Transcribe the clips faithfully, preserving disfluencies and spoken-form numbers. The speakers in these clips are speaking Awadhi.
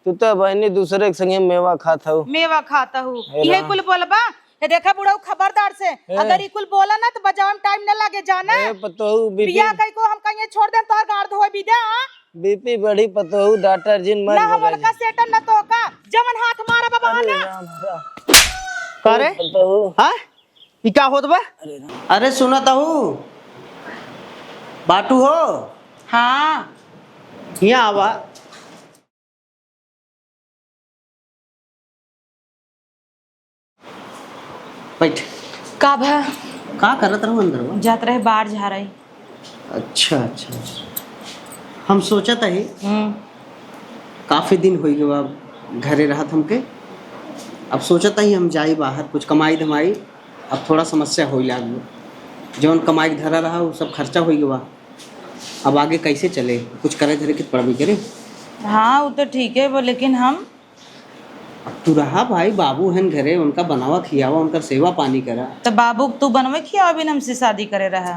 तू तो बहिनी दूसरे के संगे मेवा खात हऊ। मेवा खात हऊ। हे इहे राम। कुल बोलबा? हे देखा बुढ़ऊ, खबरदार से, हे। अगर ई कुल बोला ना तो बजावे में टाइम न लागे, जाना? हे पतोहू, बीपी बियाह कई को हम कहीं छोड़ देन, तोहर गाड़ धोए भी दे, हाँ? बीपी बढ़ी पतोहू, डॉक्टर जिन मत ना हम बोला उनका जी। सेटन ना तो का, जवन हाथ मारा बाबा अरे ना। राम, राम। का रे? पतोहू। हाँ? ई का होत बा? अरे सुनत हऊ, बाटू हो? हाँ। हियाँ आवा। बैठ। का भा? का करत रहू अंदर बा? जात रहे बाहर झारई। अच्छा, अच्छा, अच्छा। हम सोचत हई, हम्म। काफी दिन होइ गवा घरे रहत हमके। अब सोचत हई हम जाई बाहर, कुछ कमाई धमाई। अब थोड़ा समस्या होइ लागल। जौन कमाई के धरा रहा, उ सब खर्चा होइ गवा। अब आगे कैसे चले? कुछ करे धरे के पड़बे करे। हाँ, उ तो ठीक है वो, लेकिन हम अब तू रहा भाई, बाबू हन घरे, उनका बनावा खियावा, उनकर सेवा पानी करा। तो बाबू के तू बनवे खियावा बिन हमसे शादी करे रहा?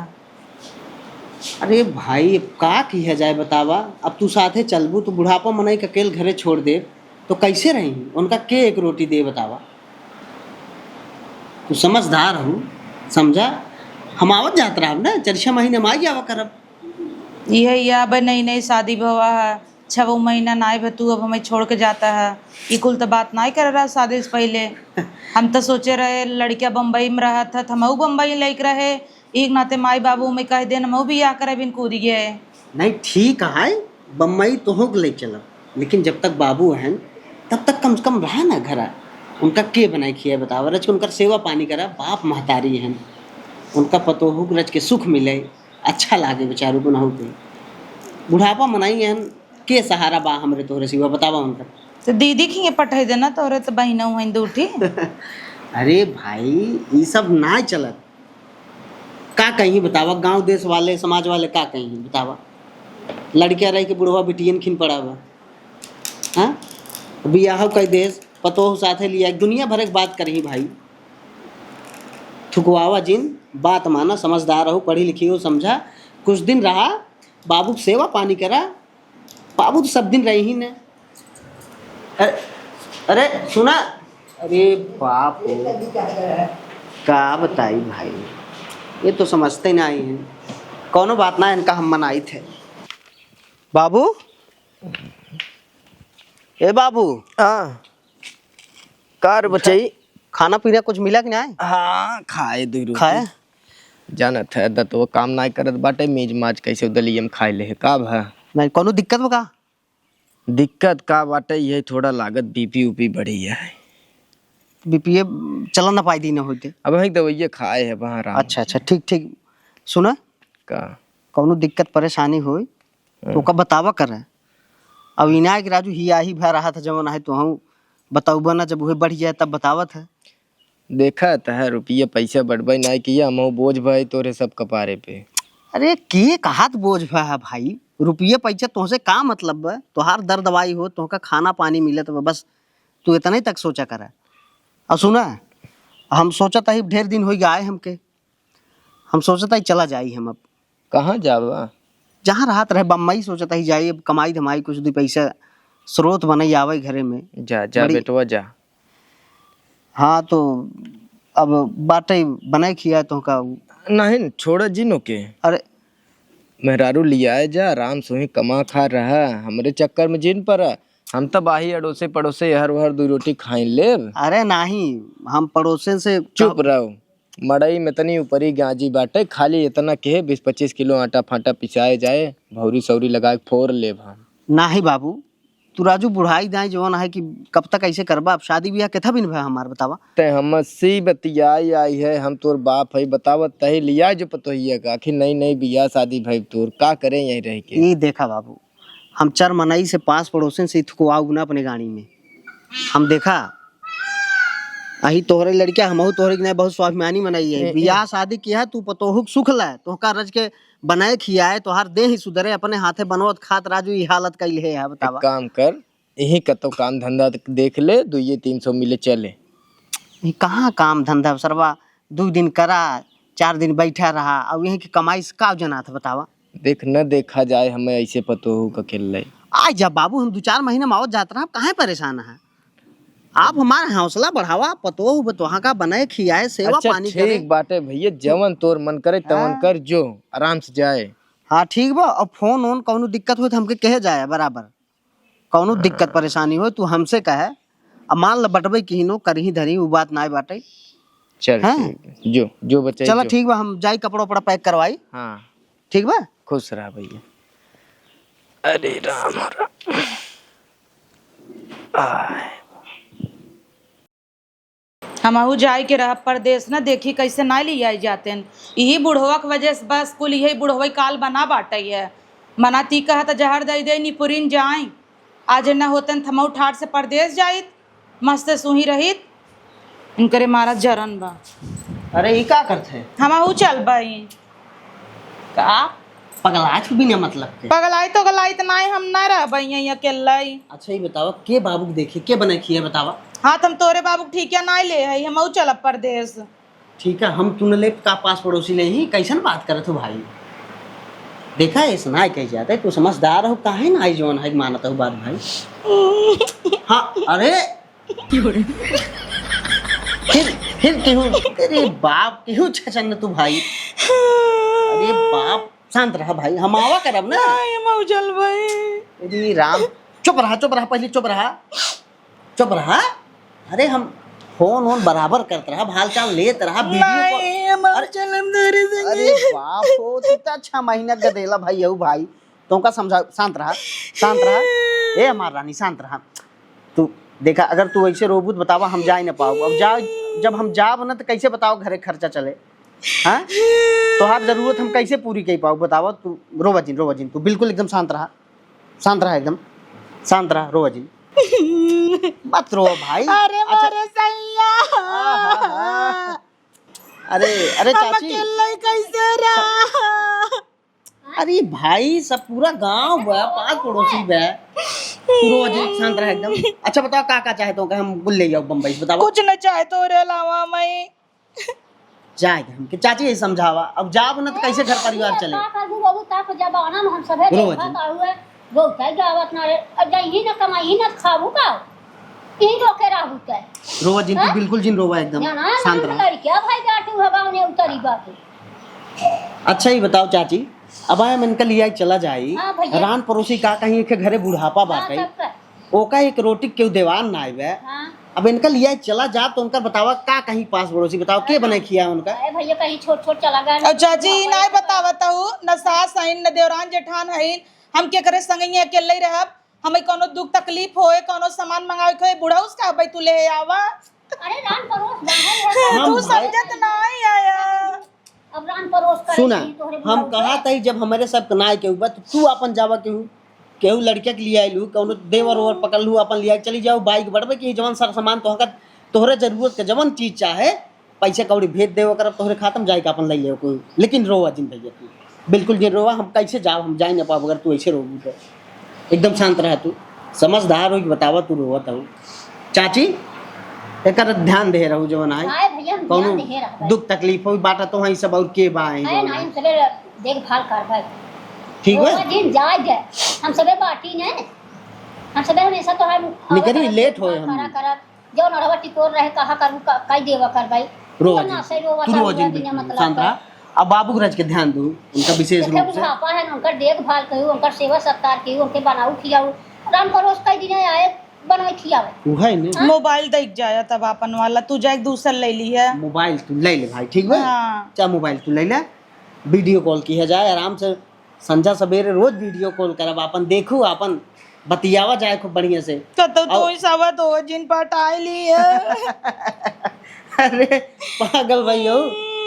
अरे भाई, अब का किया जाए बतावा? अब तू साथे चलबू तो बुढ़ापा मनई के अकेल घरे छोड़ दे, तो कैसे रही? उनका के एक रोटी दे बतावा? तू समझदार हऊ, समझा? हम आवत जात रहब ना, चार छह महीने में आ जावा करब। इहे या अब नई नई शादी भवा है, छवो महीना नाई भा तू अब हमें छोड़ के जाता है। ई कुल तो बात नाई करे रहा शादी से पहले। हम तो सोचे रहे लड़किया बम्बई में रहत है, हमहू बम्बई लइक रहे, एक नाते माई बाबू में कह देन, हमहू बियाह करे बिन कूद गए। नहीं, ठीक है, बम्बई तोहू के ले चलब, लेकिन जब तक बाबू हैं, तब तक कम से कम रहा ना घरा। उनका के बनाए खियाए बतावा, रच के उनकर सेवा पानी करा, बाप महतारी हैं, उनका पतोहू के रच के सुख मिले, अच्छा लागे बेचारू बनहू के। बुढ़ापा मनई हैं, के सहारा बा हमरे तोहरे सिवा, बतावा उनका। तो दीदी खिए पठाई देना, तोहरे तो बहिना हुई दू ठी। अरे भाई, ई सब ना चलत। का कहीं बतावा, गांव देश वाले, समाज वाले का कहीं बतावा, लड़किया रह के बुढ़वा बिटियन खिन पड़ा बा। हाँ, बियाह कई देश, पतोह साथे लिया, दुनिया भर के बात करही भाई। थुकवावा जिन, बात माना, समझदार हो, पढ़ी लिखी हो, समझा, कुछ दिन रहा, बाबू के सेवा पानी करा, बाबू तो सब दिन रही ही ने। अरे, अरे सुना, अरे बाप हो, का बताई भाई, ये तो समझते नहीं हैं। कौनो बात ना, इनका हम मनाई थे। बाबू, ए बाबू। हाँ। का रे बचई? खाना पीना कुछ मिला कि नाई? हाँ, खाए दू रोटी। खाए? जानत है, दतवा काम नाई करत बाटे, मीज माज कैसे दलिये में खाए ले है। का भा? नहीं, कौनो दिक्कत बा का? दिक्कत का बाटे, यही थोड़ा लागत बीपी उपी बढ़ी है। बीपीए चला ना पाई दिन होते। अब वही दवाइये खाए है, वहाँ आराम। अच्छा, अच्छा, ठीक, ठीक। सुना? का? कौनो दिक्कत परेशानी होई, हाँ। तो ओका बतावा करे। अब इनाय के राजू ही आही भा रहा था, जवन आहे तो हम बताउबा ना, जब उहे बढ़ जाए तब बतावत है। देखा त है, रुपया पैसा बढ़बे नाई किया, हमहू बोझ भाई तोरे सब कपारे पे। अरे, के कहात बोझ भा है भाई? रुपया पैसा तोहसे का मतलब बा? तोहार दर दवाई हो, तोहका खाना पानी मिलत बा, बस तू इतना ही तक सोचा करा। और सुना, हम सोचत ही ढेर दिन होई गए आए हमके, हम सोचत ही चला जाई हम अब। कहाँ जाबा? जहाँ रहत रहे बम्बई सोचत ही जाई, अब कमाई धमाई कुछ दू पैसा स्रोत बनई आवे घरे में। जा, जा बड़ी बेटवा जा। हाँ, तो अब बाटे बनाए खिया तोहका। नहीं, छोड़ा जिन ओके। अरे। मेहरारू लियाए जा, आराम से वहीं कमा खा रहा, हमरे चक्कर में जिन पड़ा। हम तो बाही अड़ोसे पड़ोसे हर वहर दू रोटी खाई लेब। अरे नहीं, हम पड़ोसे से चुप रहो। मड़ई में तनी ऊपरी गाजी बाटे, खाली इतना के बीस पच्चीस किलो आटा फाटा पिसाए जाए, भौरी सौरी लगा के फोर लेब हम। नाही बाबू, तू राजू बुढ़ाई दाई जवन है कि कब तक ऐसे करबा? अब शादी ब्याह केथा बिन भा हमार बतावा? ते हमसे बतियाई आई है, हम तोर बाप है, बतावत तही लिया जो पतोहिया का, आखिर नई नई बियाह शादी भई तोर, का करे यहीं रह के? ई देखा बाबू, हम चार मनई से पास पड़ोसन से थुकवाउब ना अपने गाड़ी में। हम देखा, अही तोहरे लड़किया, हमहू तोहरे के नहीं बहुत स्वाभिमानी मनई है। ए, ए। बियाह शादी किया, तू पतोहुक सुख ला, तोहका रज के बनाए खियाए, तोहार देह ही सुधरे, अपने हाथे बनवत खात राजू ई हालत कइले है, बतावा। एक काम कर, यही कतो काम धंधा देख ले, दुइये तीन सौ मिले चले। ई कहाँ काम धंधा सरवा, दू दिन करा, चार दिन बैठा रहा, अब यहीं की कमाई से का जनात बतावा? देख, न देखा जाए हमें ऐसे पतोहू का खेल ले। आ जा बाबू, हम दू चार महीना में आवत जात रहब, काहे परेशान है? आप हमार हौसला बढ़ावा, पतोह बतोहा का बनाए, खियाए, सेवा अच्छा, पानी ठीक करे। बाटे भैया, जवन तोर मन करे तवन हाँ। कर, जो आराम से जाए। हाँ, ठीक बा। अब फोन ओन कौनो दिक्कत होई तो हमके कहे जाए बराबर। कौनो दिक्कत परेशानी होई तू हमसे कहे। अब मान ल बटबे किहिनो, करही धरही, उ बात नाय बाटे। चल हाँ? ठीक बा। जो, जो बचाई चला जो। ठीक बा, हम जाई कपड़ा उपड़ा पैक करवाई। हाँ। ठीक बा? खुश रहा भैया। अरे राम, राम। आय। हमहू जाए के रहब परदेस न, देखी कैसे नाय लियाई जातेन। इही बुढ़वा के वजह से बस कुल इही बुढ़वा काल बना बाटइ है। मना ती कहत जहर दइ दे निपुरिन जाई। आज न होतन त हमहू ठाट से परदेस जाइत, मस्त सुही रहित। इनकरे मारा जरन बा। अरे ई का करत है? हमहू चलबई। का? पगलात बिना मतलब के। पगलाई तो गलाई त नाई, हम ना रहबई यहीं अकेलाई। अच्छा, ई बतावा, के बाबू के देखे, के बनाए खिया, बतावा? हाँ, त हम तोरे बाबू के ठीकिया नाई ले हई, हमहू चलब परदेस। ठीक है, हम तू न लेब का, पास पड़ोसी लेही, कैसन बात करत हो भाई? देखा, ऐसे नाई कही जात है, तू समझदार हो, काहे नाई जवन है मानत हो बात भाई? हाँ, अरे, फिर, फिर केहू, अरे बाप, केहू छछन तू भाई। अरे बाप, शांत रहा भाई, हम आवा करब ना। नाई, मौजल भाई। अरे राम, चुप रहा, चुप रहा, पहले चुप रहा, चुप रहा। अरे हम फोन वोन बराबर करत रहा, हाल चाल लेत रहा, वीडियो कॉल। नाई, हम अरे, चलम तोरे संगे। अरे बाप हो, तू तो अच्छा महीना गदेला भाई हऊ भाई। तोहका समझा, शांत रहा, शांत रहा। ए हमार रानी, शांत रहा। तू देखा, अगर तू ऐसे रोबू त बतावा, हम जाए ना पाऊ। अब जा, जब हम जाब ना, त कैसे बताओ घरे खर्चा चले? हाँ, तोहार जरूरत हम कैसे पूरी कर पाऊ? बतावा, तू रोवा जिन, रोवा जिन, तू बिल्कुल एकदम शांत रहा, शांत रहा, एकदम शांत रहा, रोवा जिन, मत रोवा भाई। अरे अच्छा। मोरे सैया। आहा। अरे, अरे हम चाची। अकेले कैसे रहा? अरे भाई, सब पूरा गांव बा, पास पड़ोसी बा। तू रोवा जिन, शांत रहा एकदम। अच्छा बताओ, का का चाहे तो हम कुल ले जाओ बम्बई से, बताओ। कुछ न चाहे तोरे अलावा मैं। जाए दे हमके, चाची ये समझावा, अब जाब न त कैसे घर परिवार चले? का करबू बाबू, का को जमाना में हम सभे रोवा देखत जिन। आउए, बहुत है गावत ना रे, अब जाइही न कमाइही न खाबू का? यही रोके रहबू ते। रोवा जिन, तू हाँ? बिल्कुल जिन रोवा एकदम, ना, ना, शांत ना, रहा। लड़किया भाई जाटू हवा उन्हें उतरी बाटे। अच्छा, ई बताओ चाची, अब आए हम इनका लिया चला जाई, हाँ भैया। रान पड़ोसी का कहीं एक घरे बुढ़ापा हाँ, बाटे, तब का? ओका एक रोटी के केहू देवान ना आवे। हाँ। अब इनका लिया चला जा तो उनका बतावा का कहीं पास पड़ोसी बतावा के बने खिया उनका। अरे भैया, कहीं छोड़ छोड़ चला गया ना। अब चाची, ई नाई बतावत हूँ, न सास हईन, न देवरान जेठान हईन, हम केकरे संगे अकेले ही रहब? हमें कौनो दुख तकलीफ होए, कौनो सामान मंगावे के होए, बुढ़ऊ से कहबे तू ले आवा। अरे रान परोस बाहर है। हम तू भाई समझत नाई आया। अब रान परोस करे सुना, की तोहरे हम बुढ़ऊ कहा से। तई जब हमरे सब के नाई के ऊपर, तो तू अपन जावा केहू, केहू लड़किया के लिए आइलू, कौनो देवर ओवर पकड़ लू, अपन लिया के चली जाओ, बाइक बढ़बे की जवन सर सामान तोहका, तोहरे जरूरत के जवन चीज चाहे, पैसा कौड़ी भेज देवा करब तोहरे खाता में, जाइके अपन लइ लेवा कोई, लेकिन रोवा जिन भैया तू, बिल्कुल जिन रोवा। हम कैसे जाब, हम जाए ना पाब अगर तू ऐसे रोबू तो। एकदम शांत रहा तू, समझदार हो कि बतावा तू रोवत हो। चाची, एकर ध्यान दे रहू जवन आई। हाय भैया, हम कौनो ध्यान दे रहबे। दुख तकलीफ हो बाटा तो वहीं सब और के बा आई है जवन ना, आई। हम सबे देखभाल करबे। ठीक बा? रोवा जिन जाए दे, हम सबे बाटी ने, हम सबे हमेशा तो हम निकरी लेट होए हम। करा करब। जौन अरहवा टिकोर रहे, कहा करू, क-, कई देवा कर भाई। रोवा तू ना जिन, सही रोवा तू रोवा जिन, बिना बिल्कुल मतलब शांत का। रहा। अब बाबू के रज के ध्यान दू, उनका विशेष देखे रूप से। बुढ़ापा है, उनकर देखभाल करू, उनकर सेवा सत्कार करू, उनके बनाऊ खियाऊ। रान परोस कई दिन आए, बनाई खियावे। उ है ने। हाँ? मोबाइल देख जाया तब अपन वाला, तू जाए दूसर ले ली है। मोबाइल तू ले ले भाई, ठीक बा? हाँ। चाहे मोबाइल तू ले ले, वीडियो कॉल किया जाए आराम से। संझा सबेरे रोज वीडियो कॉल करब, आपन देखू, आपन बतियावा जाए खूब बढ़िया से। कतौ और तोई सवा दो जिन पटाई ली है। अरे पागल भाई हो,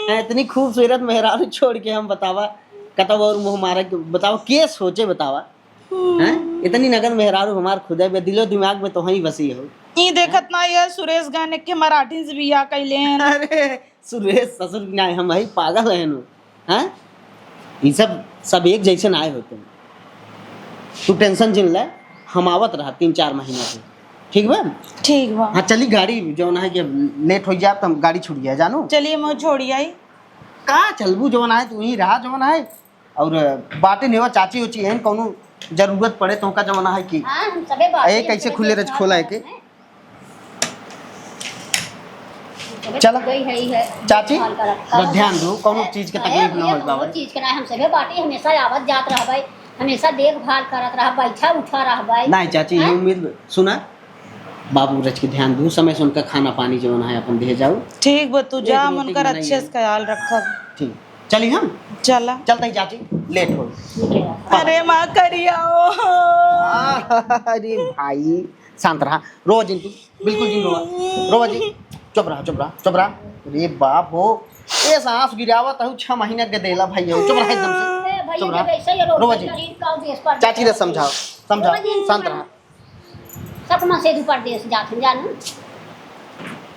हैं, इतनी खूबसूरत मेहरारू छोड़ के हम बतावा, कतौ और मुँह मारे के बतावा, के सोचे बतावा, हैं? इतनी नगद मेहरारू हमार खुदा बे, दिलो दिमाग में तो ही बसी हो। ई देखत ना ये सुरेश गाने के मराठीन से बियाह कैले हैं। अरे सुरेश ससुर की नाई हम हई, पागल है नु, हैं? ई सब, सब एक जैसे नाई होते हैं। तू टेंशन जिन ले, हम आवत रहा तीन चार महीना से, ठीक बा? ठीक बा। हाँ चली, गाड़ी जौन है कि लेट हो जाए तो हम गाड़ी छूट जाए, जानू। चलिए मैं छोड़ी आई। का चलबू, जौन है तू ही रहा, जौन है। और बाटे नेवा चाची उची एहन कौनो जरूरत पड़े तो का जमाना है कि हाँ, हम सबे बाटी, ए, हम कैसे सबे खुले रज देखभाल खोला है करत के? हैं। हम सबे चला। गई है, ही है, चाची, देखभाल करत रख ध्यान दो, कौनो हैं? चीज के अरे तकलीफ ना भैया, हो पावे। कौनो चीज के ना, हम सबे बाटी हमेशा आवत जात रहबै, हमेशा देखभाल करत रहबै, बैठा उठा रहबै। नहीं चाची, ये हैं? उम्मीद सुना, बाबू रच के ध्यान दू, समय से उनका खाना पानी जवन है अपन दे जाऊ। ठीक बा, तू एक जा, हम रोटी उनकर बनाई अच्छे है। से ख्याल रखब। ठीक, चली हम? चला। चलते ही चाची, लेट हो। अरे माँ करिया ओ। अरे भाई, शांत रहा। रोवा जिन तू, बिल्कुल जिन रोवा। रोवा जिन, चुप रहा, चुप रहा, चुप रहा। अरे बाप हो, ये सांस गिरावत हूँ, छह महीने के देला भाई हो। चुप रहा एकदम से। ए, भैया, चुप रहा। जब ऐसे ही रोवा जिन। गरीब का देश पर चाची रे समझाओ, समझाओ, रोवा जिन, शांत रहा। सतमा से भी परदेस जात हम जानू।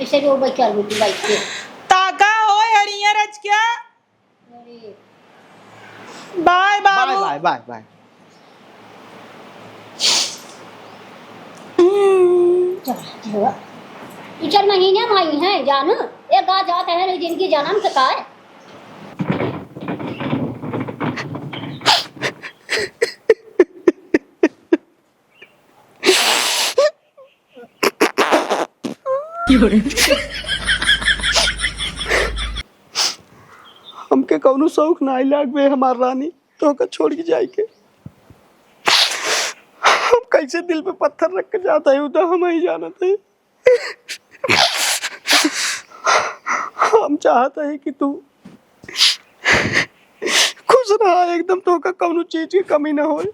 ऐसे जो बैठल हूँ तू बैठ के। ताका हो हरिया रच क्या? अरे। बाय बाबू। Bye, bye, bye, bye. चल, चल। दू चार महीने में आई हैं जानू। एक आ जात है जिनकी जन्म से का है? हमके कौनो शौक नाई लागबे हमार रानी, तोहका छोड़ के जाए के। हम कैसे दिल पे पत्थर रख के जाता है, उ तो हम ही जानत है। हम चाहत है कि तू खुश रहा, एकदम तोहका कौनो चीज की कमी ना होए।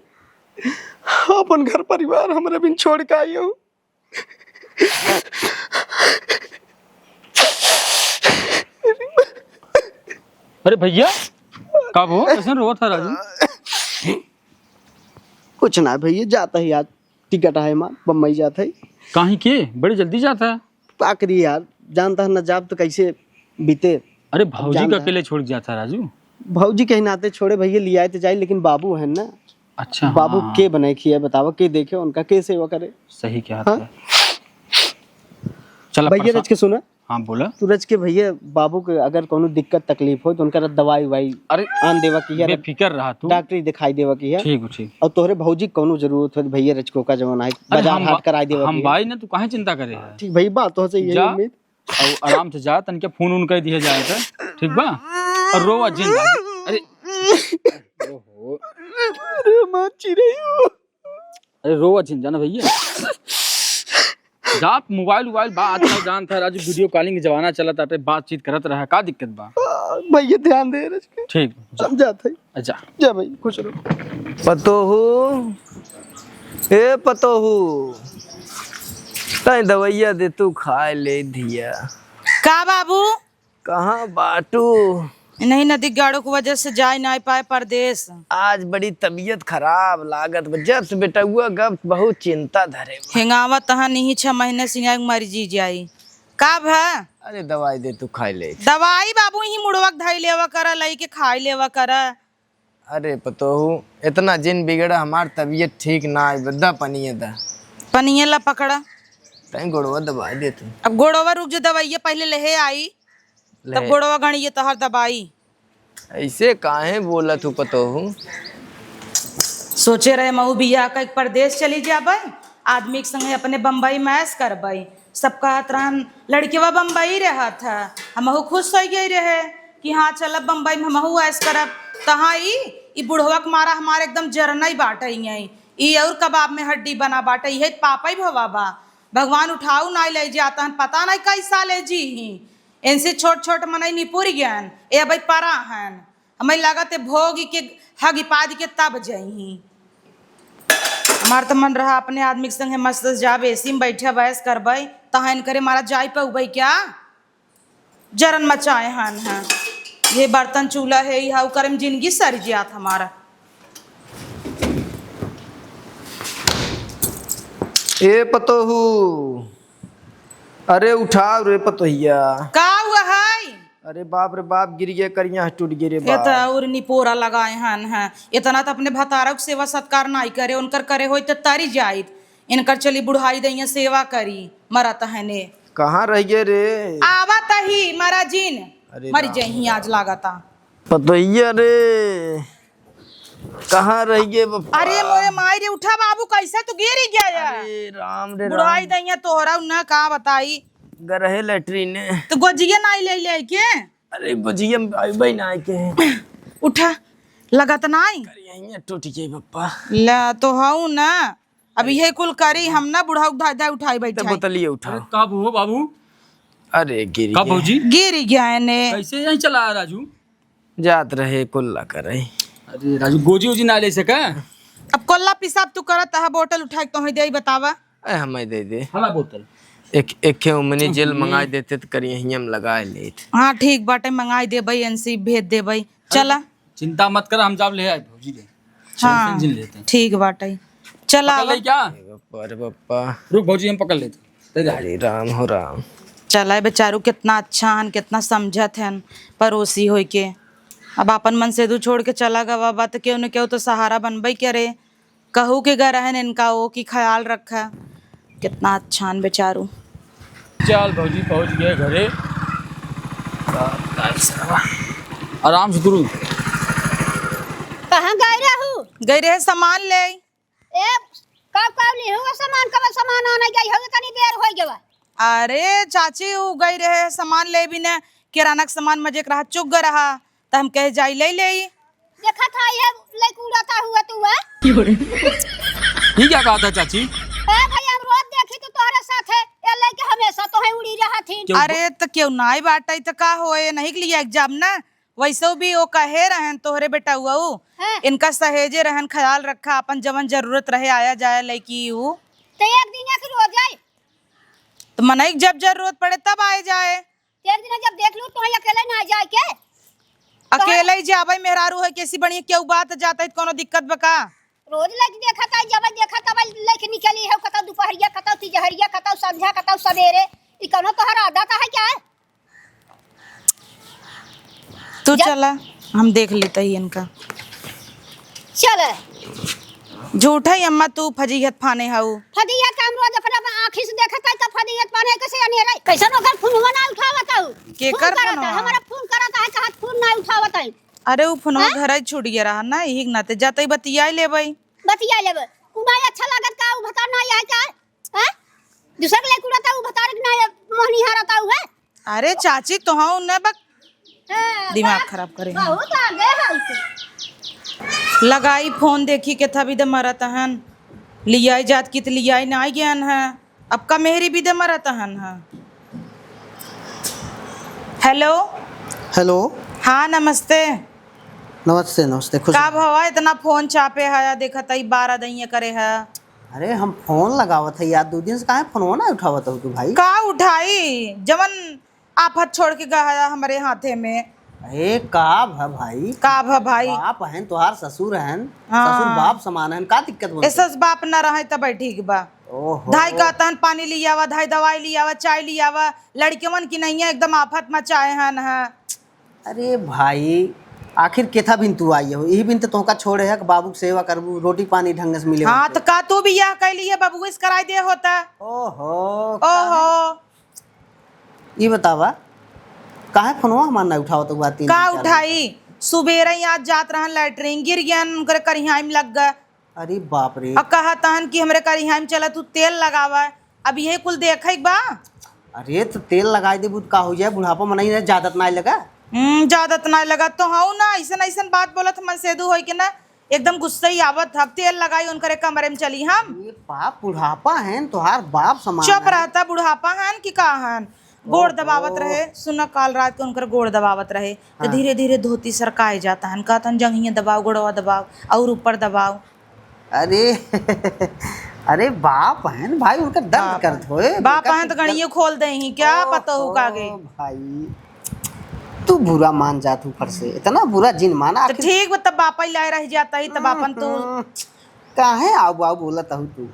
अपन घर परिवार हमरे बिन छोड़ के आई हो। अरे भैया, का हो? कैसन रोवत है राजू? कुछ ना भैया, जाता है यार, टिकट है हमार, बम्बई जाता है। काहे के? बड़ी जल्दी जाता है। का करी यार, जानता है ना, जाब तो कैसे बीते। अरे अब भौजी का जानता है। अकेले छोड़ के जाता है राजू? भौजी के नाते छोड़े भैया, लियाए तो जाए, लेकिन बाबू है ना। अच्छा, बाबू हाँ। के बनाए खिया बतावा, के देखे उनका, के सेवा करे? सही क्या हाँ? है। चला भैया परेशान रच के सुना। हाँ, बोला। तू रच के भैया, बाबू के अगर कोनो दिक्कत तकलीफ हो तो उनका दवाई उवाई अरे, आन देवा की है, बेफिकर रहा तू। डॉक्टरी दिखाई देवा की है। ठीक हो, ठीक। और तोहरे भौजी के कोनो जरूरत हो तो भैया रच के ओका जवन आई, अरे बाजार हम हाट बा-, कराई देवा हम की है। बाई ना, तू काहे चिंता करे है? ठीक भाई, बात तो सही है, जा। उम्मीद। और आराम से जा, तनिके फोन उन कर दिया जाए तो, ठीक बा? और रोवा जिन राजू। अरे, ओहो। अरे, माँ चिरई हो। अरे, रोवा जिन, जाना भैया। जा, मोबाइल उबाइल बा, आजकल जानता है राजू, वीडियो कॉलिंग के जमाना चलत आटे, बातचीत करत रहा, का दिक्कत बा? भैया, ध्यान दे रहे। ठीक, जा। हम जात है। अच्छा। जा भाई, खुश रहो। पतोहू, ए पतोहू, तैं दवैया दे तू खाए ले धिया। का बाबू? कहाँ बाटू? नहीं, नदी गाड़ो की वजह से जाए ना पाए परदेस। आज बड़ी तबीयत खराब लागत बा। जब से बेटउआ गप बहुत चिंता धरे बा। हिंगावत तहाँ नहीं, छह महीने से हिंगा के मर जी जाई। का भा? अरे दवाई दे तू खाए ले। दवाई बाबू यही मुड़वा के धई लेवा करा, लई के खाई लेवा करा। अरे पतोहू, इतना जिन बिगड़ा, हमार तबीयत ठीक ना आई, द पनिया द। पनिया ला पकड़ा। तैं गोड़वा दबाई दे तू। अब गोड़वा रुक जो, दवाइया पहले लेहे आई, तब ले। गोड़वा गणिये तोहर दबाई। ऐसे काहे बोलत हूँ पतोहू? सोचे रहे महू बियाह कइके परदेस चली जाबै, आदमी के संगे अपने बम्बई में ऐश करबै। सब कहत रहन, "लड़कवा बम्बई रहत है।" हमहू खुश होइ गई रहे कि हाँ, चलब बम्बई में हमहू ऐश करब। तहाँ ई, ई बुढ़वा के मारा हमार एकदम जरनई बाटै। ई और कबाब में हड्डी बना बाटै, इहे पापई भवा बा। भगवान उठाऊ नाई ले जातन, पता नाई कई साले जी ही। इनसे छोट छोट मनई निपुर गयन, ए अबई परा हन। हमें लागत है भोग के हग पाद के तब जइहीं। हमार तो मन रहा अपने आदमी के संगे मस्त जाब, एसी में बैठे बहस करबै, तहाँ इनकरे मारा जाई पउबै क्या? जरन मचाए हन हैं। ये बर्तन चूल्हा है, ई हाउ करे में जिंदगी सर जात हमारा। ए पतोहू, अरे उठाओ रे पतोहिया। का हुआ है? अरे बाप रे बाप, गिर गया करिया, टूट गए रे ये तो बाप। और निपोरा लगाए हन हैं। इतना तो अपने भतारक सेवा सत्कार नाई करे, उनकर करे होई तो तरी जाइत। इनकर चली बुढ़ाई दइया सेवा करी, मरत है ने। कहाँ रह गए रे? आवत ही, मरा जिन। अरे मर राम जइहीं राम। आज लागता। पतोहिया रे, कहाँ रह गए बप्पा? अरे मोरे माई रे, उठा बाबू, कैसे तू गिर गया है? अरे राम रे बुढ़ाई राम। दइया तोहरा न का बताई। गरहे लेटरिन। तो गोजिया नाई ले ले के? अरे गोजिया में भाई भाई ना के। उठा, लगत नाई। करिया टूट गए बप्पा। ला तो हऊ ना, अब इहे कुल करी हम ना, बुढ़ऊ धाय धाय उठाई तो बैठाई। बोतलिए उठा। अरे कब हो बाबू? अरे गिर कब गया। भौजी? गिर गया ने। कैसे यहीं चला आ राजू? जात रहे कुल्ला करे। अरे राजू, गोजी उजी ना ले सका? अब कोल्ला पिसाब तू करत है, बोतल उठा के तोहे देई बतावा। ए, हमें दे दे। हला बोतल। एक, एक खे उमनी जेल हम्म। मंगाई देते तो करिया हियम लगाए लेत। हाँ, ठीक बाटे, मंगाई देबई, एनसी भेज देबई। अरे, चला। चिंता मत कर, हम जाब ले आए भौजी के। हाँ, टेंशन जिन लेते हैं। ठीक बाटे। चला पता आवा। ले क्या? अरे बप्पा, अरे बप्पा। रुक भौजी, हम पकड़ लेते हैं। दे दे। अरे राम हो राम। चला, बेचारू कितना अच्छा हन, कितना समझत हन, पड़ोसी होई के। अब आपन मनसेदू छोड़ के चला गवा बा, त केहू न केहू तो सहारा बनबई करे। कहू के गा रहन इनका ओ की ख्याल रखा। कितना अच्छा हन बेचारू। चल भौजी, पहुँच गए घरे। आराम से गुरु। कहाँ गए रहू? गए रहे सामान ले। ए, कब कब लिहू वो सामान, कब सामान आने गई हो, इतनी देर हो गवा। अरे चाची, उ गई रहे सामान ले भी ने, किराना के सामान मजे के रहा, चुक गए रहा, त हम कहे जाई ले लेई। देखा था ये लइक उड़ाता हुआ तू, आ? ये क्या कहा था चाची? ए भाई, हम रोज देखी तू तोहरे साथ है, ये लइके हमेशा तो है उड़ी रहा थी। क्यों? अरे त केहू नाई बाटई त का होए, नहीं के लिए एग्जाम ना, वैसे भी वो कहे रहन तोहरे बेटा हुआ उ, हाँ। इनका सहेजे रहन, ख्याल रखा अपन, जवन जरूरत रहे आया जाया लइकी उ। तो एक दिन या फिर हो जाए। तो मनई जब जरूरत पड़े तब आए जाए। एक दिन जब देख लू तो अकेले ना जाए के। अकेले ही जाबे, मेहरारू है कैसी बढ़िया, केहू बात जाता है, कोनो दिक्कत बा का? रोज लइक देखत है, जब देखत तब लइक निकली है, कतौ दुपहरिया, कतौ तिजहरिया, कतौ संझा, कतौ सवेरे। ई कोनो तोहर आदत है क्या? तू हैं? चला, हम देख लेते ही इनका। चल। झूठा ही अम्मा, तू फजीहत फाने हऊ। फजीहत हम रोज अपना आँखी से देखत है, तो फजीहत फाने कैसे जानिए रे? कैसन ओकर फोनवा ना उठावत हऊ? केकर फोन करत है, फोनवा? हमारा फोन करत है, कहत फोन ना उठावत है। अरे, उ फोनवा हैं? घर ही छूट गया रहा ना, यही के नाते जाते ही बतिया लेबई। बतिया लेबे। उ ना अच्छा लागत का, उ भतार ना आया है का? हैं? दूसरा के लेके उड़ाता, उ भतार के ना मोहनी हारता उ है। अरे चाची, तोहऊ न बक-, हाँ, दिमाग बा-, खराब करे हैं। बहुत आगे है उसे। लगाई फोन, देखी के था भी दे मरत हन। लियाई जात की त लियाई ना गयन है। अब का मेहरी भी दे मरत हन है। हेलो। हेलो। हाँ, नमस्ते। नमस्ते, नमस्ते, खुश का रहो। भवा, इतना फोन चापे है, देखत ही बारह दइया करे है। अरे, हम फोन लगावत है यार, दो दिन से काहे फोनवा ना उठावत हो तू भाई? का उठाई, जवन आफत छोड़ के गया है हमरे हाथे में। ए, का भ भाई? का भ भाई? बाप हन, तोहार ससुर हन, हाँ। ससुर बाप समान हन, का दिक्कत बोलत ए, है? सस बाप ना रहे तब ठीक बा। ओहो। धाई कहतन पानी लियावा, धाई दवाई लियावा, चाय लियावा, लड़कवन की नैया एकदम आफत मचाए हन, हाँ। अरे भाई, आखिर केथा बिन तू आई हो? यही बिन तो तोहका छोड़े है कि बाबू के सेवा करबू, रोटी पानी ढंग से मिले हाँ, होते। तो का तू बियाह कैली है, बाबू से कराई दे होता। ओहो, ओहो। ई बतावा, काहे फोनवा हमार ना उठावत हुआ तीन का दिन, चार दिन? उठाई? सुबेरे ही आज जात रहन लैट्रिन, गिर गयन, उनकरे करिहाई में लग गए। अरे बाप रे। और कहत हन कि हमरे करिहाई में चला तू तेल लगावा। अब यही कुल देखे के बा। अरे तो तेल लगाई देबू तो का हो जाए, बुढ़ापा मनई ना जादत ना लगा। हम्म, जादत ना लगा तो हऊ ना, ऐसन ऐसन बात बोलत मनसेदू होई के ना, एकदम गुस्सा ही आवत। अब तेल लगाई उनकरे कमरे में चली हम। ये बाप बुढ़ापा है, तोहार बाप समान चुप है। रहता, बुढ़ापा हन कि का हन? गोड़ ओहो। दबावत रहे, सुना काल रात के उनकर गोड़ दबावत रहे, तो हाँ। धीरे धीरे धोती सरकाए जाता हन, कहतन जंघिया दबाओ, गोड़वा दबाओ और ऊपर दबाओ। अरे, अरे बाप हन भाई, उनका दर्द बाप करत हन। होए, बाप बेटा हन तो कुछ गणिये दर्द। खोल दे ही क्या ओहो पता हो का गे। भाई, तू बुरा मान जात हूँ फट से, इतना बुरा जिन माना तो आखिर। ठीक बा, तब बापा ही लाए रह जाता ही, तब आपन तो हम्म, काहे आऊ बाऊ बोलत हूँ तू?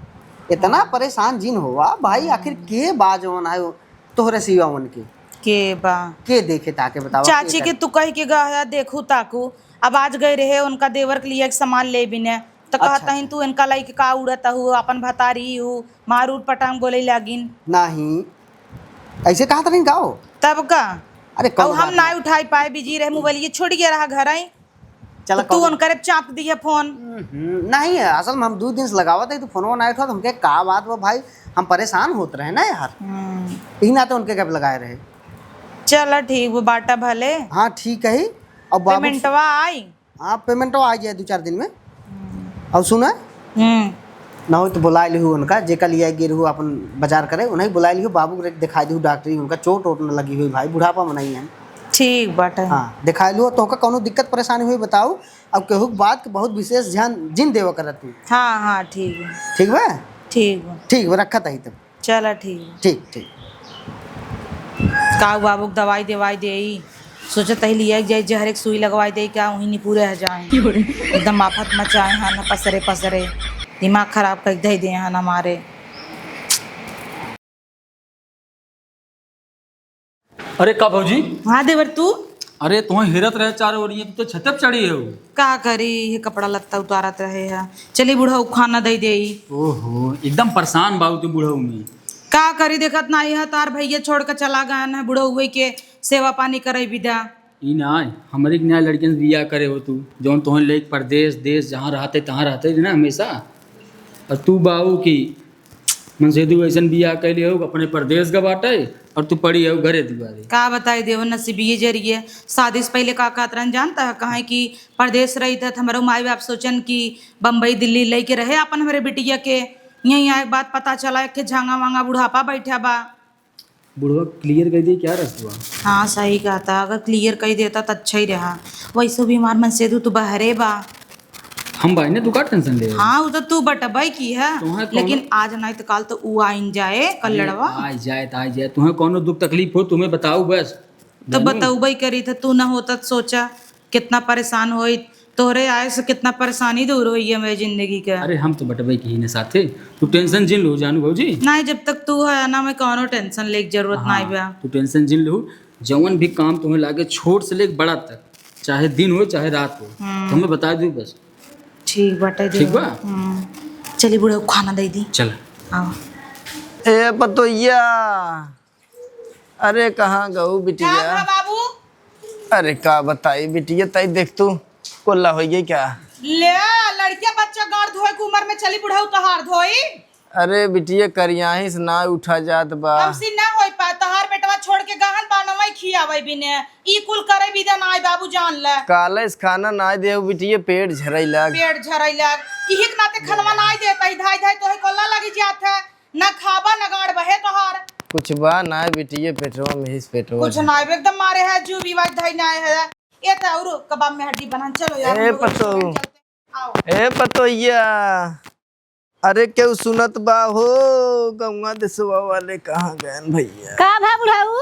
इतना हाँ। परेशान जिन होवा भाई, आखिर के बा जवन आयो तोहरे सिवा उनके? के बा? के देखे ताके बतावा, के चाची के करे? तू कह के गया देखू ताकू, अब आज गए रहे उनका देवर के लिए एक सामान ले बिने, तो अच्छा, कहता ही अच्छा। तू इनका लाई के का उड़त हूँ, अपन भतारी हूँ, मार उठ पटांग बोले लागिन। नहीं, ऐसे कहा था नहीं गाओ। तब का? अरे अब कौन हम बात ना नहीं? उठाई पाए, बिजी रहे, मोबाइल ये छूट गया रहा घर आई। चला, तो तू कौनो उनकरे चाप दिया फोन। हम्म, नहीं है, असल में हम दो दिन से लगावत है, तो फोनवा ना उठावत, हमके का बात बा भाई, हम परेशान होत रहे ना यार। हम्म। इही नाते उनके गप लगाए रहे। चला ठीक, वो बाटा भले। हाँ, ठीक है। अब बाबू पेमेंटवा आई? हाँ, पेमेंटवा आ जाए दो चार दिन में। हम्म। और सुना? हम्म। ना हो तो बुलाए लिहू उनका, जेका लिए गिर हो अपन बाजार करे, उन्हें बुलाए लिहू, बाबू के दिखाई दिहू डॉक्टरी, उनका चोट वोट न लगी हुई भाई, बुढ़ापा में नहीं है। ठीक बाटे। हाँ, दिखाई लिहू, तोहका कौनो दिक्कत परेशानी हुई बताऊ, अब केहू के बात के बहुत विशेष ध्यान जिन देवा करत तू। हाँ, हाँ, ठीक है। ठीक बा? ठीक बा। ठीक बा, रखत ही तब। चला ठीक। ठीक, ठीक। का बाबू के दवाई देवाई देई, सोचत ही लिया जाए, जहर एक सुई लगवाई देई, का वहीं निपुरे ह जाए। एकदम आफत मचाए हैं ना, पसरे पसरे दिमाग खराब कर दे दे हैं हमारे। अरे का भौजी? हाँ देवर, तू? अरे, तुहें हेरत रहे चारों ओरिये, तू तो छते पे चढ़ी हो। का करी, ये कपड़ा लत्ता उतारत रहे है। चली बुढ़ऊ खाना दे देई। ओहो, एकदम परेशान बाऊ तू बुढ़ऊ में। का करी, देखत नाही है, तार भैया छोड़ के चला गया है, बुढ़ऊ के सेवा पानी करे विदा। ई ना, हमरे के नया लड़कियन से बियाह करे हो तू, जौन तोहन लेके परदेश, देश, जहाँ रहते, तहाँ रहते थे ना हमेशा। और तू बाऊ की मनसेधु ऐसन बियाह कैले हो, अपने परदेश का बाटे और तू पड़ी हो घरे दुआरे। का बताई देव, नसीबिये जरिए। शादी से पहले का कहत रहन जानता है, कहे कि परदेश रही था, हमरो माई बाप सोचन कि बम्बई दिल्ली लेके रहे अपन हमरे बिटिया के। यहीं आए के बाद पता चला, एक झांगा वांगा बुढ़ापा बैठा बा। बुढ़वा क्लियर कह दे क्या रस्तवा? हाँ, सही कहता, अगर क्लियर कह देता तो अच्छा ही रहा। वैसे भी हमार मनसेधु तो बहरे बा। हम बाई ने, तू का टेंशन ले? हाँ, वो तो तू बटबई की है, तुम्हें कौन लेकिन आज नहीं तो काल तो ऊ आइन जाए, अरे, कल्लड़वा। आ जाए तो आ जाए, तुम्हें कौनो दुख तकलीफ हो तुम्हें बताओ बस। तो जानी? बतउबई करी था, तू ना होता तो सोचा कितना परेशान होई, तोहरे आए से कितना परेशानी दूर होई है मेरी जिंदगी का। अरे हम तो बटबे की ही ने साथे, तू टेंशन जिन लो जानू भौजी। नहीं, जब तक तू है ना, मैं कौनो टेंशन लेके जरूरत हाँ, नहीं बा। तू टेंशन जिन लो, जवन भी काम तुम्हें लागे छोट से लेके बड़ा तक, चाहे दिन हो चाहे रात हो, हम्म। तुम्हें बता दू बस। ठीक बाटे ठीक देवर। बा? हम्म। चली बुढ़ऊ खाना दे दी। चल। आओ। ए पतोहिया, अरे कहाँ गऊ बिटिया? का भा बाबू? अरे का बताई बिटिया, तई देख तू कोल्ला होई गई क्या? ले, लड़किया बच्चा गाड़ धोए के उम्र में चली बुढ़ऊ तोहार धोई। अरे बिटिया, करियाही से ना उठा जात बा। हमसे ना होई पा, तोहार बेटवा छोड़ के गहन बानवई खियावे बिने, ई कुल करे बिदा ना आई बाबू जान ले। काले से खाना ना दे बिटिया, पेट झरई लाग। पेट झरई लाग, इही के नाते खनवा ना आई देता, ई धाई धाई तोहे कोल्ला लगी जात है। ना खाबा, ना गाड़ बहे तोहार। कुछ बा ना बिटिये, पेटवा में हिस पेटवा कुछ है। ना, एकदम मारे है, जू भी वाज धाई ना है। ये तो और कबाब में हड्डी बना, चलो यार, ए हम लोग पतो। चलते। आओ। ए पतोहिया, अरे केहू सुनत बा हो, गौवा देसवा वाले कहाँ गएन भैया? का भा बुढ़ऊ?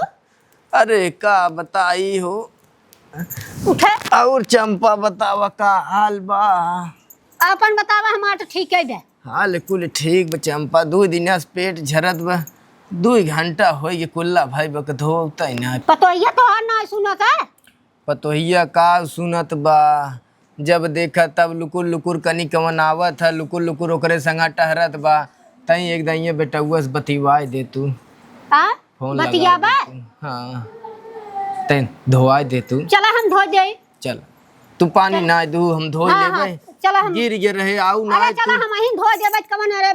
अरे का बताई हो। उठे। और चंपा बतावा का हाल बा? आपन बतावा, हमार तो ठीक है बे। हाल कुल ठीक बा चंपा, दू दिन से पेट झरत बा, दू घंटा होई के कुल्ला भाई बक धोता ही ना। पतोहिया तोहार ना सुनत है? पतोहिया का सुनत बा, जब देखा तब लुकुर लुकुर कनी कवन आवत है, लुकुर लुकुर ओकरे संगा टहरत बा। तई एक दाइये बेटउआ से बतिवाए दे तू। आ? फोन लगा बतियाबा? दे तू। हाँ। तई धोआए दे तू। चला हम धो देई। चल। तू पानी चल। ना दू, हम धो हाँ, लेबे। हाँ, चला हम गिर गे रहे, आऊ ना अरे आए चला तू। हम अहीं धो देबे, कवन अरे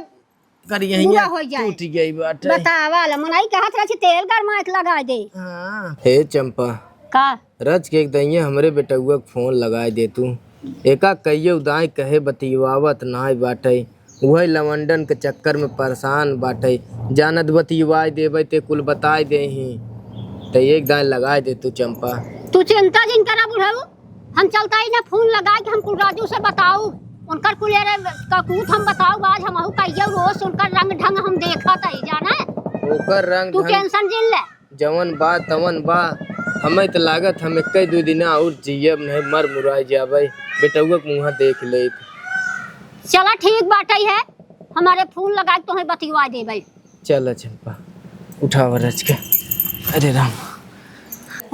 कर यहीं बुरा हो जाए। टूट गई बाटे। बतावा ला, मनई कहत रहे कि तेल गरमाए के लगा दे। हाँ। हे चंपा। का? रच के एक दइये हमरे बेटउआ के फोन लगाए दे तू। एका कहियो दाई कहे बतिवावत नाय बाटे। उहे लवंडन के चक्कर में परेशान बाटे। जानत बतिवाए देबे ते कुल बताए देही। ते एक दाई लगाए दे तू चंपा। तू चिंता जिन करा बुढ़ऊ। हम चलता ही ना फोन लगाए के हम कुल राजू से बताऊ। उनकर कुल रे ककूत हम बताऊ, आज हमहू कहियो रोज उनकर रंग ढंग हम देखत ही जाने। ओकर रंग तू ढंग टेंशन जिन ले। जवन बा तवन बा। हमें त लागत हम एक्के दू दिना और जियब, नहीं मर मुराई जाबे। बेटउआ के मुँह देख लेब। चला ठीक बाटे है, हमरे फोन लगा के तोहे बतिवा देबे। चल चंपा, उठावा रच के। अरे राम।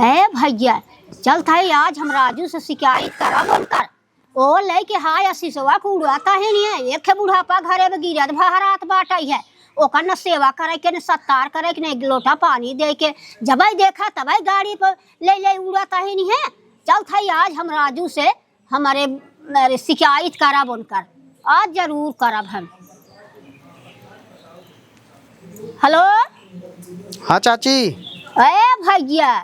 ए भैया, चलत है आज हम राजू से शिकायत करब उनकर। ओ लेके हाय आशीषवा के उड़ाता है नहीं, एक बुढ़ापा घरे में गिरत भहरात बाटे है। ओकर न सेवा करे के, न सत्कार करे के, न एक लोटा पानी दे के। जबै देखा तबै गाड़ी पर ले ले उड़ाता है नहीं है। चलत है आज हम राजू से हमरे, अरे, शिकायत करब उनकर, आज जरूर करब हम। हेलो। हाँ चाची। ए भैया,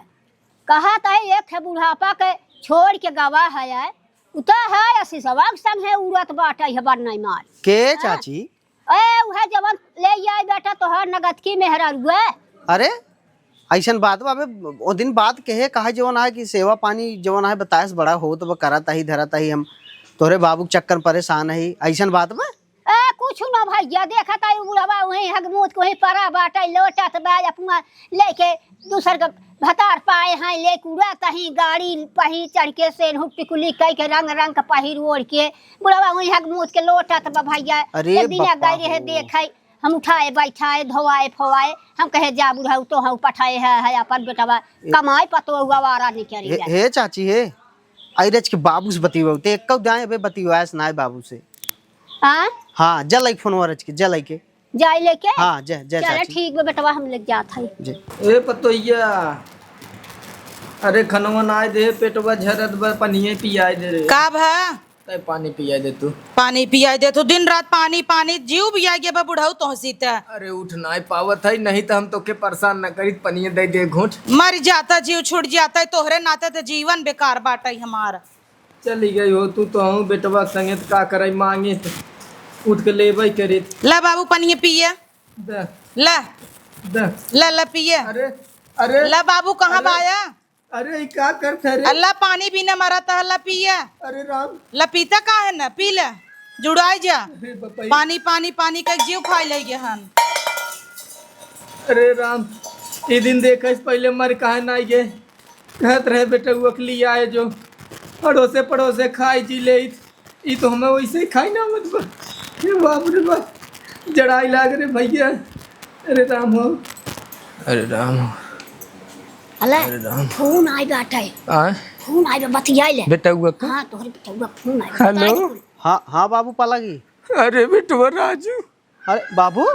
कहत है एक है बुढ़ापा के छोड़ के गवा है, उ तो है असीसवा के संग है उड़त बाटे है बरनई मार। के हाँ? चाची? ए, उहे जवन ले आई बेटा तोहर नगदकी मेहरारुए। अरे, अइसन बात बा, अबे, ओ दिन बात कहे, कहा जवन आहे कि सेवा पानी जवन आहे बताएस बड़ा होत बा, करत अही, धरत अही, हम तोहरे बाबू के चक्कर में परेशान अही, अइसन बात बा? ए, कुछ ना भैया, देखत आई बुढ़वा वहीं हगमूत के वहीं परा बाटे, लोटत बा, अपना लेके दूसर के भतार पाए हैं, ले उड़त अही, गाड़ी पही चढ़ के सेन्हू टिकुली कई के रंग रंग के पहिर ओढ़ के, बुढ़वा वहीं हगमूत के लोटत बा भैया। अरे एक दिन बापा गई रहे हो। देखे, हम उठाए, बैठाए, धोआए, फोआए, हम कहे, "जा बुढ़ऊ, तो हम पठाए है, है अपन बेटवा, ए, कमाए पतोहू आवारा निकरी हे, जाए।" हे चाची, हे, आई रच के बाबू से बतियो, ते एक्को दाएं अबे बतियो, आस ना है बाबू से। हाँ? हाँ, जा लाई फोनवा रच के, जा लाई के। जाए लेके? हाँ, जा, जा चले, चाची। ठीक बा बेटवा, हम लेके जात हई। जी। ए पतोहिया, अरे खनवा ना आए दे, पेटवा झरत बा, पनिये पियाए दे रे। का भा? तै पानी पिया दे तू। पानी पिया दे तू, दिन रात पानी, पानी, जीव बिया गे बा बुढ़ऊ तोहसी त। अरे उठ नाई पावत है, नहीं त हम तोके परेशान न करीत, पनिये दे दे घूंट। मर जाता, जीव छूट जाता है, तोहरे नाते त जीवन बेकार बाटे हमार। चली गई हो तू तो, हूँ बेटवा के संगे त का करई, मांगे त उठ के लेबई करीत। ला बाबू पनिये पिए। दे। ला। दे। ला, ला पिए। अरे, अरे। ला बाबू, कहाँ अरे। बाया? अरे, ई का करत है रे? अल्लाह, पानी बिना मरत है, ला पिया। अरे राम। ला पीता काहे न? पी ले, जुड़ाई जा। अरे बपई। पानी, पानी, पानी के जीव खाई ले गे हन। अरे राम, ई दिन देखे से पहले मर काहे ना आइए? कहत रहे बेटा, वो अकली आए जो अड़ोसे पड़ोसे खाई जी ले। ई तो हमें वैसे ही खाई ना मत बा। हे बाप रे बाप, जड़ाई लाग रे भैया। अरे राम हो। अरे राम हो। अले, अरे राम। फोन आई बाटे। आय? फोन आई बा, बतियाई ले। बेटउआ का? हाँ, तोहरे बेटउआ फोन आई बा। हेलो। बताई दे। हाँ, हाँ बाबू पलागी। अरे बेटवा राजू। अरे बाबू।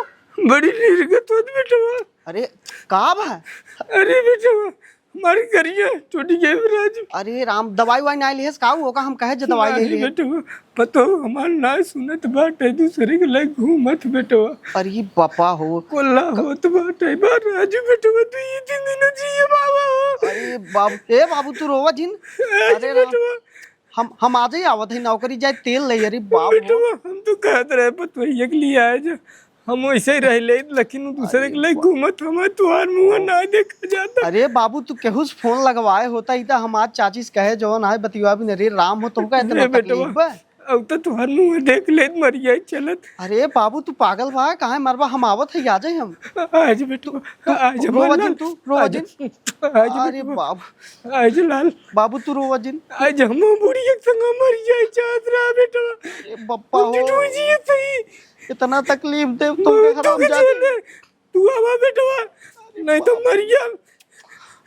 बड़ी नीरगत होत बेटवा। अरे का बा? अरे बेटवा, हमारी गरिया टूट गई राजू। अरे राम, दवाई वाई नाई लिहेस का? ओका हम कहे जे दवाई ले नाहीं लिए। बेटवा, पतो हमार ना सुनत बाटे, दूसरे के लगे घूमत बेटवा। अरे बापा हो। कोल्ला होत बाटे बा राजू बेटवा, तू ये तीन दिन जिए बाबा हो। अरे बाबू, ए बाबू तू रोवा जिन। राजू अरे राम। बेटवा। हम, हम आजे ही आवत है, नौकरी जाए तेल ले, अरे बाप हो। बेटवा, हम तो कहत रहे पतोहिया के लिए आए जा। हम वैसे ही रह ले, लेकिन उ दूसरे के अरे ले बा- घूमत हमार तुहार मुंह ना देखा जाता। अरे बाबू, तू केहू से फोन लगवाए होता, ई त हम आज चाची से कहे जवन आए बतियाबी न रे राम हो, तुमका इतना अरे बेटवा, तकलीफ बा? अब तो तुहार मुंह देख ले, मर जाए चलत। अरे बाबू, तू पागल बा, काहे मरबा? हम आवत है, आ जाए हम। आज बेटवा, तू आज रोवा हमार जिन, लाल, तू रोवा आज, जिन। आज अरे बेटवा, बाबू। आज लाल। बाबू, तू रोवा जिन। आज हम बुढ़िया के संग मर जाए चाहत रहा बेटवा। अरे बप्पा तू हो। तो जिए सही। इतना तकलीफ दे तुमके बहुत दुख हरामजादी। झेले। तू आवा बेटवा, नहीं तो मर गया।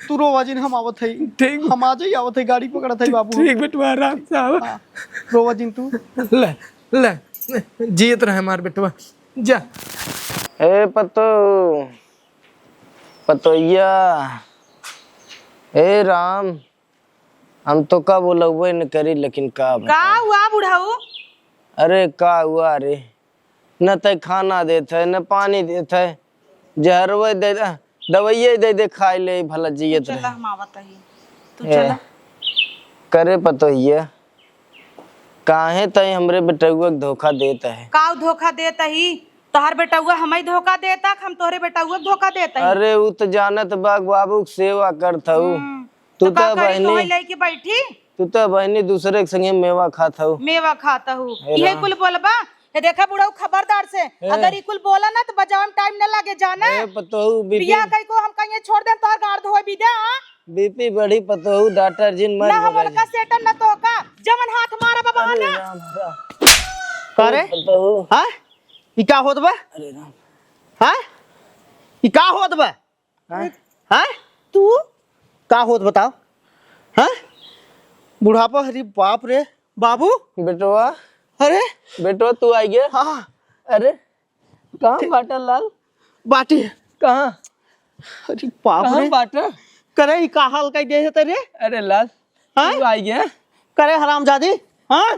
तू रोवा जिन, हम आवत है। ठीक। हम आज ही आवत है, गाड़ी पकड़त है बाबू। ठीक बेटवा, आराम से आवा। हाँ, रोवा जिन तू। ले, ले, जियत रहे हमार बेटवा, जा। ए पतो, पतोहिया, ए राम, हम तो का बोलबे न करी, लेकिन का का बताई? हुआ बुढ़ऊ? अरे का हुआ रे, न तै खाना देत है, न पानी देत है, जहरवे दे दे, दवाइये दे दे खाए ले, भला जियत तू चला, रहे। हम आवत ही। तू ए, चला। करे पतोहिया, काहे तै हमरे बेटउआ के धोखा देत है? का धोखा देत ही? तोहर बेटउआ हमई धोखा देता, हम तोहरे बेटउआ के धोखा देत ही? अरे उ त जानत बा बाबू के सेवा करत हऊ। हम्म। तू तो का त करी, बहिनी, तोहई लेके बैठी? तू त बहिनी दूसरे के संगे मेवा खात हऊ। मेवा खात हऊ। हे इहे राम। कुल बोलबा? हे देखा बुढ़ऊ, खबरदार से, हे। अगर ई कुल बोला ना त बजावे में टाइम न लागे, जाना? हे पतोहू, बीपी बियाह कई को हम कहीं छोड़ देम, तोहर गाड़ धोए भी दे, हाँ? बीपी बढ़ी पतोहू, डॉक्टर जिन मर ना हम गई। उनका सेटन ना तो का, जवन हाथ मारा बाबा अरे ना। राम, राम। का रे? पतोहू। हाँ? ई का होत बा? अरे राम। हाँ? ई का होत बा? हैं? हैं? तू? का होत बताओ? हैं? बुढ़ापा, अरे बाप रे, बाबू? बेटवा। अरे? बेटवा, तू आई गया? हाँ। अरे, कहाँ बाटा लाल? बाटी। कहाँ? अरे बाप कहाँ रे। बाटा? करे, ई का हाल कई दे है तेरे? अरे लाल, हैं? तू आई गया? करे हरामजादी, हाँ?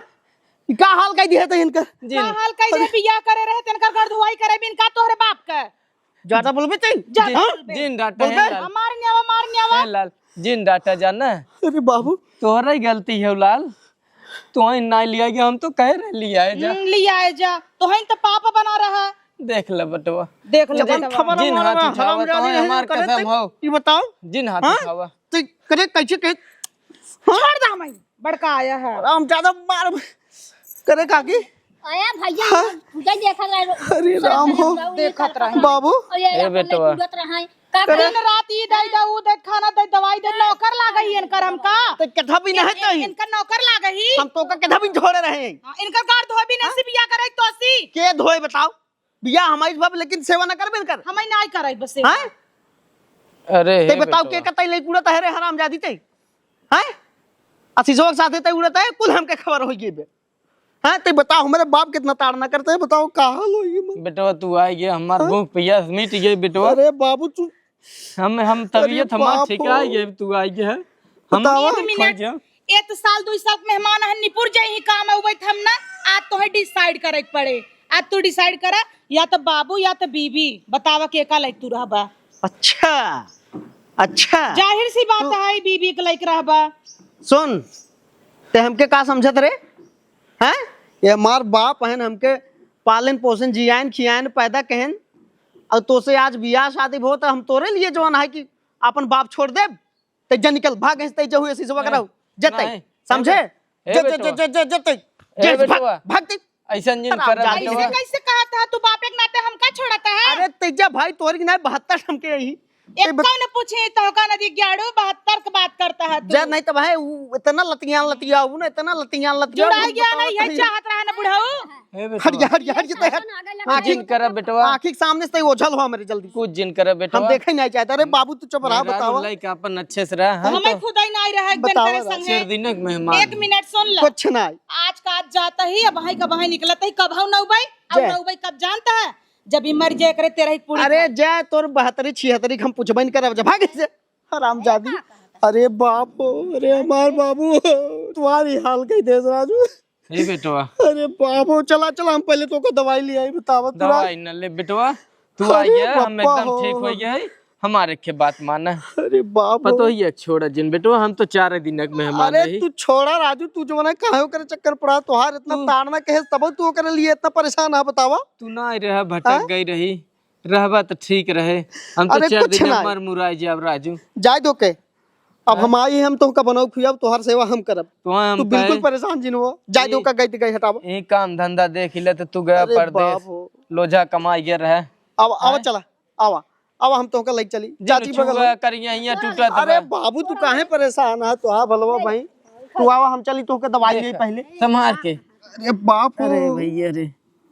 ई का हाल कइ दिहे तइ इनकर? का हाल कइ दिहे? बियाह करे रहे त इनकर घर धोवाई करे बिन का तोहरे बाप के? ज्यादा बोलबे तइ? ज्यादा जिन, बोलबे। जिन डाटा बोलबे? है लाल। मार न्यावा, मार न्यावा। है लाल, जिन डाटा जाना। अरे बाबू। तोहरा ही गलती है लाल। तोहई ना लिया गया, हम तो कह रहे लिया है जा। हम्म, लिया है जा। तोहई तो पाप बना रहा। देख ले बटवा। देख ले जवन बटवा। खबर जिन हमारा हाथ उठावा, हरामजादी तोहई है, हमार करे कसम ते हो। ई बताओ। जिन हाथ हाँ? उठावा। ते करे कैसे कहे? हाँ? छोड़ दे हमें। बड़का आया है। हरामजादा मार करे काकी। आया भैया, हाँ? पूजा देखत रहे। अरे राम हो। देखत रहे। बाबू। और ये ए अपन बेटवा। लड़की उड़त रहे। का करे? दिन रात ई दे दे, ऊ दे, खाना दे, दवाई दे, नौकर लागे ही इनकर हमका। तो कथा भी नहीं इन-, तही। इनकर नौकर लागे ही। हम तो का कथा भी छोड़े रहे। हाँ, इनकर गाड़ धोबी नहीं हाँ? सी बिया करे तो सी। के धोए बताओ? बिया हमारी बाप लेकिन सेवा ना करबे इनकर। हमें नहीं करे बस सेवा। हाँ? अरे ते हे बताओ बेटवा। के कतई ले उड़त है रे हरामजादी ते? हैं? असीसवा के साथे तै उड़त है, कुल हमके खबर होइ गई बे। हैं? तै बताओ, हमरे बाप कितना ताड़ना करते हैं, बताओ का हाल होइ गई मन। बेटवा, तू आइ गया, हमार हाँ? भूख पियास मिट गई बेटवा। अरे बाबू, तू हम, हम अरे तबीयत हमार बाप ठीक हो। आइ गई, तू आइ गया है। हम बतावा। एक मिनट, खोज। ए तो साल दुई साल के मेहमान हन, निपुर जाई ही काम है, उबैत हम ना, आज तोहे decide करे के पड़े। आज तू decide करा, या तो बाबू या तो बीबी, बतावा के का लायक तू रहबा। अच्छा, अच्छा। जाहिर सी बात तू है, बीबी के लायक रहबा। सुन, ते हमके का समझत रे? हैं? ये हमार बाप हन, हमके पालन पोषण जियान खियान पैदा कहन, और तोसे आज बियाह शादी भो तो हम तोरे लिए जवन है कि अपन बाप छोड़ देब। ते जा निकल, भाग, ऐसे ते जा हुए, ऐसे जवा ए, कराओ। जते, नहीं, समझे? ए, ए जे, जे, बेटवा। जे, जे, जे, ते, ए जे, बेटवा। भाग, भाग ते। ऐसन जिन हराम कर जादी बेटवा। ऐसे कैसे कहा था तू? बाप एक नाते हमका छोड़ता है? अरे तेजा भाई, तोरी ना बहत्तर हमके यही। एक ते बत- कौन पूछे तो का नदी ग्याड़ू बहत्तर के बात करता है तू? जा नहीं तो भाई, वो इतना लतियान लतिया, वो ना इतना लतियान लतिया, जुड़ा वो गया बताओ नहीं है, तो चाहत रहा ना बुढ़ऊ। ए बेटवा। हट जा, हट जा, हट जा, ते हट। आँखी, जिन करा बेटवा। आँखी के सामने से ओझल हो हमरे जल्दी। कुछ जिन करा बेटवा। हम देखे नहीं चाहते। अरे बाबू, तू चुप रहा, मेहरारू बतावा। लइका अपन अच्छे से रह, हम हमें तो खुद ही नहीं रहा, एक दिन बतावा करे ना। संगे। चार दिन के मेहमान एक हैं। मिनट सुन लो। कुछ नहीं। आज का आज जाता ही, अब भाई का भाई निकलता ही, कब हम नौबई, अब जय। नौबई कब जानता है? जब ई मर जाए करे तेरह ही पूरी अरे खा। जय, तोर बहत्तरी छिहत्तरी के हम पूछबे नहीं करब, जब भाग से। हरामजादी। अरे बाप हो, अरे हमार बाबू हो, तुम्हारी हाल कही देस राजू। ए बेटवा। अरे बाप हो, चला, चला, हम पहले तोको दवाई ले आई, बतावा तू दवाई राज- न ले बेटवा, तू आ अरे गया, हम बप्पा एकदम हो। ठीक हो गया है, हमारे के बात माना। अरे बाप हो। पतो ही है, छोड़ा जिन बेटवा, हम तो चार दिन के मेहमान अरे रही। तू छोड़ा राजू, तू जो मने काहे ओकरे चक्कर पड़ा, तोहार इतना तू ताड़ना कहे, तब तू ओकरे लिए इतना परेशान है, बतावा। तू ना आई रहा, भटक हाँ? गई रही। रहबा त ठीक रहे। हम तो अरे चार कुछ दिन ना। मर मुराई जाब राजू। जाए दो के। अब हाँ? हम आई, हम तोहका बनाओ खुआब, तोहार सेवा हम करब। तो हम तू बिल्कुल कहे परेशान जिन हो। जाए दो का गई त गई हटावा। यही काम धंधा देख ले तो तू गया अरे परदेश। बाप हो। लोझा कमाई गया रहे। अब, आवा हाँ? चला, आवा। अब हम तोहका लई चली। जिन चाची बगल छुआ है। करिया हियां टूटत अरे बा। बाबू तू काहे परेशान है? तोहार भलवा भाई। तू आवा हम चली तोहका दवाई देख, ले पहले। संभाल के। अरे बाप हो। अरे भैया रे।